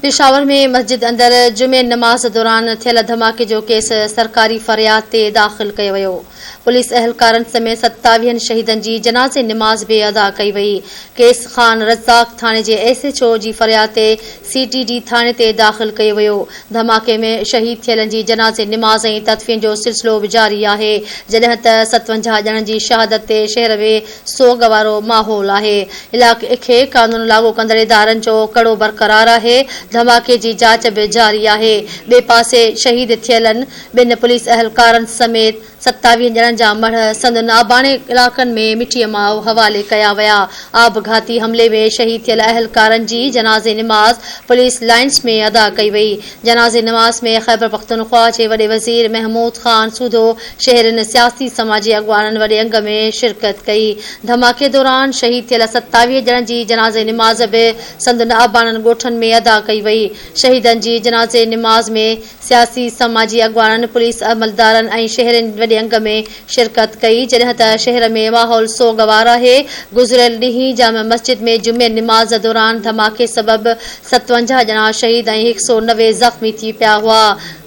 پشاور ۾ مسجد اندر جمعي نماز دوران ٿيل ڌماڪي جو ڪيس سرڪاري فرياد تي داخل ڪيو ويو. پوليس اهلڪارن سميت ستاويهن شهيدن جي جنازي نماز به ادا ڪئي وئي. ڪيس خان رزاق ٿاڻي جي ايس ايڇ او جي فرياد تي سي ٽي ڊي ٿاڻي تي داخل ڪيو ويو. ڌماڪي ۾ شهيد ٿيلن جي جنازي نماز ۽ تدفين جو سلسلو به جاري آهي. جڏهن ته 57 ڄڻن جي شهادت تي شهر ۾ سوڳ وارو ماحول آهي. علائقي کي قانون لاڳو ڪندڙ ادارن جو ڪڙو برقرار آهي، ڌماڪي جي جاچ به جاري آهي. ٻئي پاسي شهيد ٿيلن ٻن پوليس اهلڪارن سميت 27 ڄڻن جا مڙهه سندن آباڻي علائقن ۾ مٺيء ماء حوالي ڪيا ويا. آپگهاتي حملي ۾ شهيد ٿيل اهلڪارن جي جنازي نماز پوليس لائنز ۾ ادا ڪئي وئي. جنازي نماز ۾ خيبرپختونخواهه جي وڏي وزير محمود خان سوڌو شهرين، سياسي سماجي اڳواڻن وڏي انگ ۾ شرڪت ڪئي. ڌماڪي دوران شهيد ٿيل 27 ڄڻن جي جنازي نماز به سندن اباڻن ڳوٺن ۾ ادا ڪئي وئي. شهيدن جي جنازي نماز ۾ سياسي سماجي اڳواڻن، پوليس عملدارن ۽ شهرين وڏي انگ ۾ شرڪت ڪئي، جڏهن ته شهر ۾ ماحول سوڳوار آهي. گذريل ڏينهن جامع مسجد ۾ جمعي نماز دوران ڌماڪي سبب 57 ڄڻا شهيد ۽ 190 زخمي ٿي پيا هئا.